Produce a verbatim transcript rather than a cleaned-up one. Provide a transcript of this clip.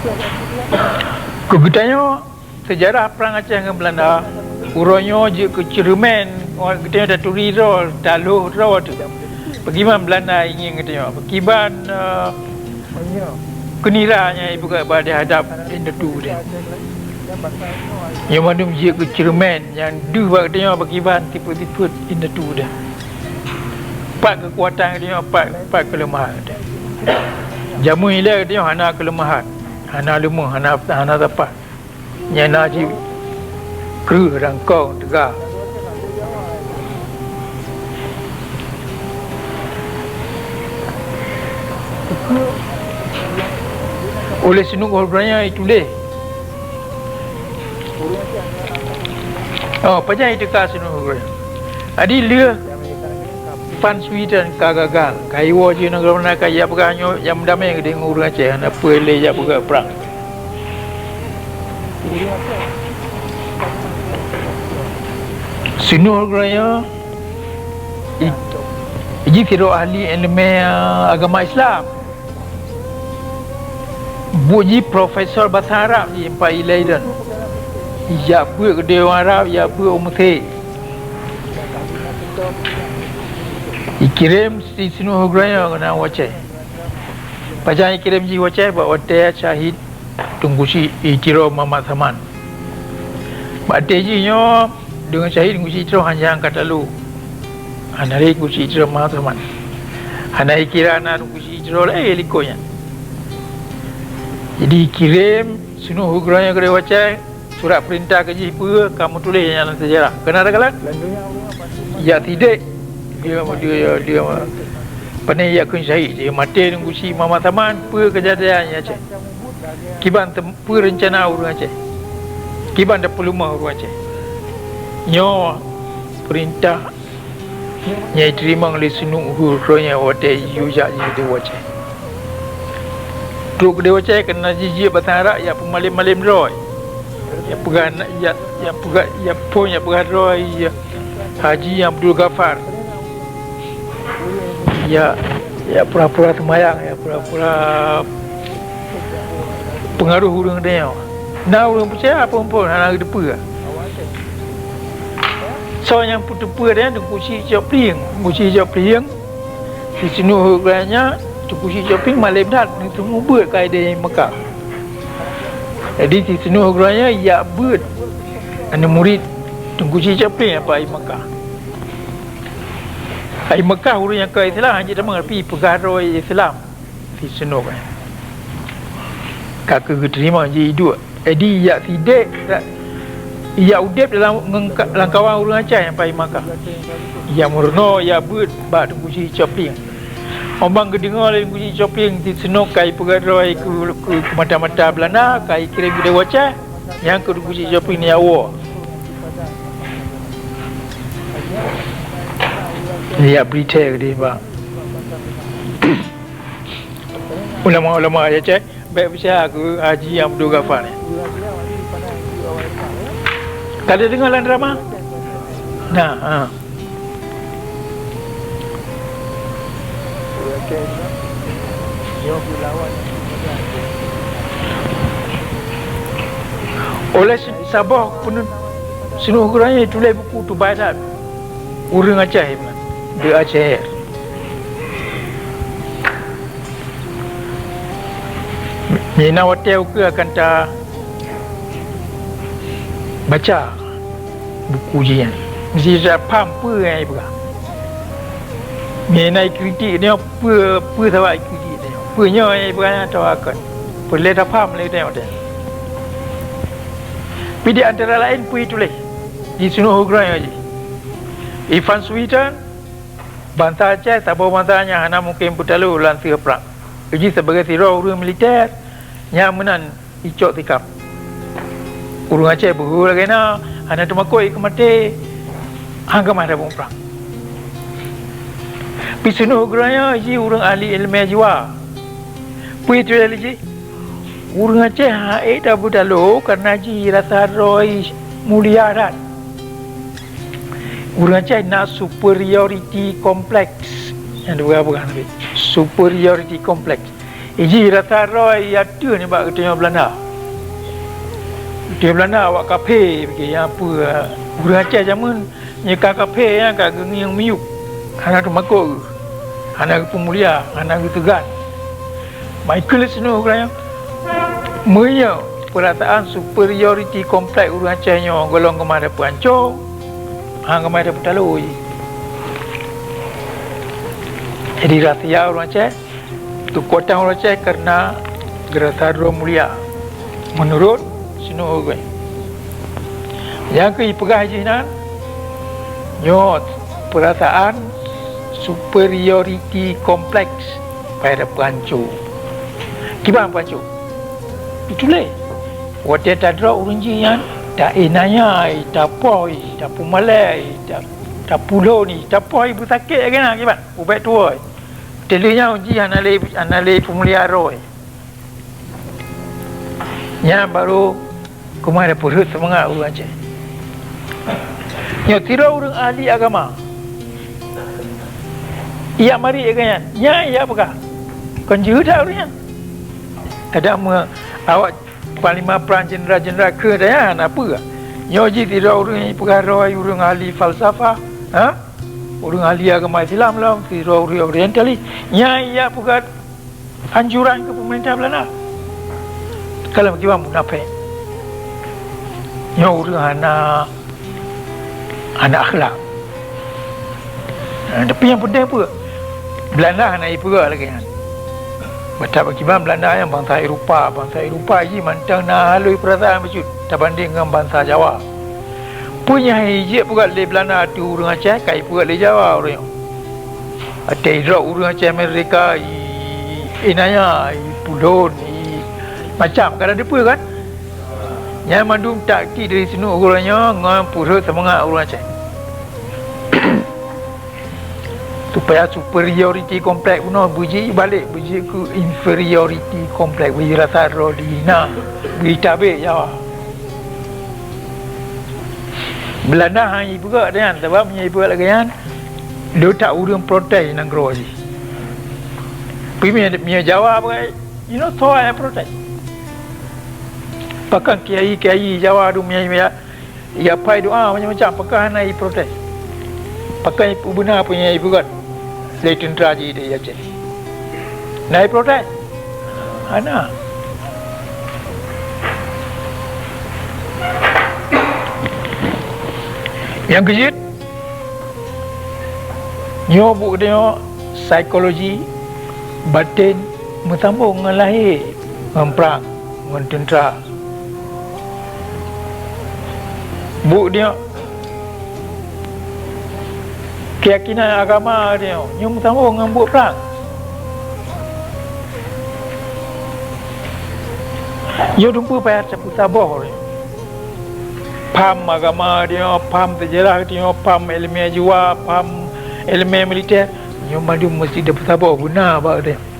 Keu geutanyoe, seujarah Prang Aceh ngon Beulanda, uroe nyoe jeuet keu ceureumen, geutanyoe taturi droe, talhôh droe teuh. Pakriban Beulanda ingieng geutanyoe, pakriban, eh, keunira nyang ipeugah bak di hadap indatu teuh. Nyoe mandum jeuet keu ceureumen nyang deuh bak geutanyoe pakriban sifeuet-sifeuet indatu teuh. Pat keukuatan geutanyoe, pat, pat keuleumahan geutanyoe. Jameun ilée geutanyoe hana keuleumahan, hana leumoh, hana, hana sapat. Nyang na jih kreueh rangkong teuga. Oleh Snouck Hurgronje ituléh. Oh, pajan iteuka Snouck Hurgronje. Jadi lheueh Van Swieten ka gagal, ka iwoe jih nanggroe Beulanda, ka ijak peugah nyoe nyang meudamé deungon ureuëng Aceh, hana peue lé ijak peugah prang. Snouck Hurgronje i-, jih sidroe ahli iéleumé agama Islam. Buet jih profesor basa Arab jih pat i Leiden. Ijak beuet keu dewan Arab, ijak beuet u Meusé. Ikirém si Snouck Hurgronje keunan u Aceh. Pajan ikirém jih u Aceh? Bak watée syahid Teungku Chik i Tiro Muhammad Saman. Bak watée jih nyoe deungon syahid Teungku Chik i Tiro hana nyang ka talo. Hana lé Teungku Chik i Tiro Muhammad Saman. Hana ikira na Teungku Chik i Tiro laén likot nyan. Jadi ikirém Snouck Hurgronje keudéh u Aceh, surat peurintah keu jih peue ka meutuléh nyang lam seujarah. Keunan takalon? Ijak sidék dia, dia, dia, dia, pane ijak kheun syahid, dia maté Teungku Chik Muhammad Saman, peue keujadian nyang Aceh. Kiban tem-, peue reuncana ureuëng Aceh. Kiban tapeuleumah ureuëng Aceh. Nyoe peurintah nyang iteurimong lé Snouck Hurgronje watée jiyue jak jidéh u Aceh. Trok keudéh u Aceh keunan jih jeuet basa Arab ijak peumalém-malém droe. Ijak peugah, ijak, ijak peugah, ijak phon, ijak peugah droe, ijak Haji Abdul Ghaffar. Ijak, ijak pura-pura seumayang, ijak pura-pura peungaroh ureuëng tanyoe. Na ureuëng peucaya phon-phon hana geuteupeue. Soe nyang peuteupeue tanyoe Teungku Chik Cok Plieng. Teungku Chik Cok Plieng, si Snouck Hurgronje, Teungku Chik Cok Plieng malém that, neuteumeubeuet keu Akhé Meukah. Jadi si Snouck Hurgronje ijak beuet aneuk murit Teungku Chik Cok Plieng pat Akhé Meukah. Akhé Meukah ureuëng nyang ka Islam hana jitamong, tapi peugah droe Islam. Si Snouck, eh. Ka keuh geuteurimong jih iduek. Jadi ijak sidék, ijak udeb dalam ngon ka-, lamkawan ureuëng Aceh nyang pat Akhé Meukah. Ijak meurunoe, ijak beuet bak Teungku Chik Cok Plieng. Óh ban geudeungoe lé Teungku Chik Cok Plieng si Snouck ka ipeugah droe keu, keu, keu mata-mata Beulanda, ka ikirém keudéh u Aceh, nyan keuh Teungku Chik Cok Plieng ijak woe. Ijak bri thée keudéh bak ulama-ulama Aceh, bék peucaya keu Haji Abdul Ghaffar nyan. Ka tadeungoe lam drama? Nah, ha. Oleh se-, saboh peunun-, Snouck Hurgronje tuléh buku teubai that. Ureuëng Aceh, The Aceh. Mina watée ukeue akan ta baca buku jih nyan, meusti ta paham peue nyang ipeugah. Mina ikritik nyoe peue, peue sabab ikritik nyoe. Peue nyoe nyang ipeugah nyan atawa kon. Peureulée ta paham lé nyoe teuh. Pi di antara laén peue tuléh di Snouck Hurgronje jih. Ivan Suiton, bansa Aceh saboh bansa nyang hana mungken beutalo lam sieuh prang. Jih sibagai sidroe ureuëng militer nyang meunan icok sikap. Ureuëng Aceh beuhu lagée na, hana teumakot ikeue maté, hana keumah tabong prang. Pi Snouck Hurgronje jih ureuëng ahli iéleumé jiwa. Peue tuléh lé jih? Ureuëng Aceh hana ék tabeutalo kareuna jih rasa droe mulia that. Ureuëng Aceh na superiority complex nyang dipeugah-peugah tadi. Superiority complex. Iji rasa droe ateueh nibak geutanyoe Beulanda. Geutanyoe Beulanda awak kaphé, bagi nyang peue, ureuëng Aceh jameun nyoe ka kaphé, nyang ka geungieng miyueb, hana teumakot geuh, hana geupeumulia, hana geuteugan. Michael Snow geuraya, meunyoe peurasaan superiority complex ureuëng Aceh nyoe gohlom keumah tapeuhanco, hana keumah tapeutalo jih. Jadi rahsia ureuëng Aceh, keukuatan ureuëng Aceh kareuna geurasa droe mulia, meunurot Snow Ugoi. Nyang keu ipeugah jih nan, nyoe peurasaan superiority complex payah tapeuhanco. Kiban peuhanco? Itulah. Watée tadroe ureuëng jih nyan, ta-inaya, tapoh, tapeumalée, ta-, tapulon, tapoh beusakét lagée na kiban ubak tuwoe. Teulheueh nyan jih hana lé, hana lé peumulia droe. Nyan barô keumah tapeurhot seumangat ureuëng Aceh. Nyoe sidroe ureuëng ahli agama, ijak marit lagée nyan, nyan ijak peugah. Kon jeuhet that ureuëng nyan. Kadang meu-, awak panglima prang, jeuneural-jeuneural keu daya na peue. Nyoe jih sidroe ureuëng peugah droe ureuëng ahli falsafah, ha? Ureuëng ahli agama Islam lom, sidroe ureuëng orientalis. Nyan ijak peugah anjuran keu peumeurintah Beulanda. Ka lom kiban munafék. Nyoe ureuëng hana, hana akhlak. Nah, tapi nyang peunteng peue? Beulanda hana jipeugah lagée nyan. Bata bak kiban Beulanda nyan bansa Eropa, bansa Eropa jih mantong na halui peurasaan bacut tabandeng ngon bansa Jawa. Peue nyang jijak peugah lé Beulanda ateueh ureuëng Aceh, ka jipeugah lé Jawa ureuëng nyoe. Watée idrob ureuëng Aceh Amerika, i-, inaya, ipulon, i-, macam, ka na teupeue kan? Nyan mandum taktik dari Snow Ugoi nyoe ngon peurhot seumangat ureuëng Aceh. Supaya superiority complex bunoe beujeuet balek, beujeuet keu inferiority complex, beujeuet rasa droe dihina, beujeuet tabek Jawa. Beulanda hana jipeugah lagée nyan, sabab meunyoe jipeugah lagée nyan, le that ureuëng protes nanggroe jih. Tapi meunyoe, meunyoe Jawa pakai, you know, soe nyang protes. Pakon kiai-kiai Jawa tu meunyoe, meunyoe ya pai doa macam-macam, pakon hana jiprotes. Pakon jipeubeunakan peue nyang jipeugah lé teuntra jih di Aceh. Na jiprotes? Hana. Nyang keujeuet, nyoe buet geutanyoe psikologi baten meusambong ngon lahé, ngon prang, ngon teuntra. Buet geutanyoe, keuyakinan agama geutanyoe, nyoe meusambong ngon buet prang. Nyoe dumpeue payah tapeusaboh. Paham agama geutanyoe, paham seujarah geutanyoe, paham iéleumé jiwa, paham iéleumé militer, nyoe mandum meusti tapeusaboh beuna bak geutanyoe.